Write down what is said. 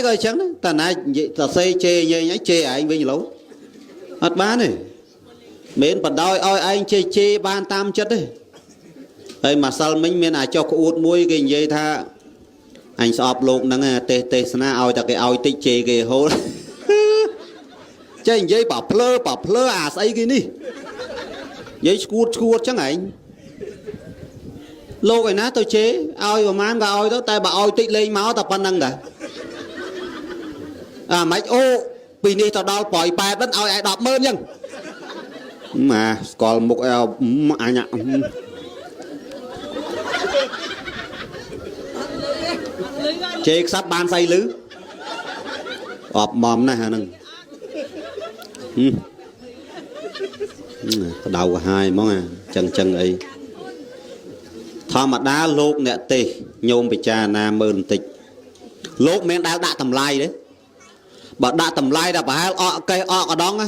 ក៏អញ្ចឹងដែរតាណានិយាយតសេជេរញ៉ៃជេរឯងវិញឡូវអត់បានទេមិនបដោយឲ្យឯងជេរជេរបានតាមចិត្តទេហើយម្សិលមិញមានអាចុះក្អួតមួយគេនិយាយថាអញស្អប់លោកហ្នឹងទេសទេសនាឲ្យតែគេឲ្យតិចជេរគេហូល ចេះនិយាយប៉ភ្លើប៉ភ្លើអាស្អីគេនេះនិយាយឈួតឈួតចឹងឯងលោកឯណាទៅជេរឲ្យប្រហែលក៏ឲ្យទៅតែបើឲ្យតិចលេងមកតែប៉ុណ្្នឹងដែរអាម៉េចអូពីនេះទៅដល់ប្រយ8ហ្នឹងឲ្យឯ100000ចឹងម៉ាស្គាល់មុខអអញជេរខ្សាប់បានស្អីលឺអបមណាស់អាហ្នឹង ក្តៅក្រហាយហ្មងអាចឹងចឹងអីធម្មតាលោកអ្នកទេសញោមពិចារណាមើលបន្តិចលោកមិនដែលដាក់តម្លៃទេបើដាក់តម្លៃដល់ប្រហែលអកកេះអកកដងណា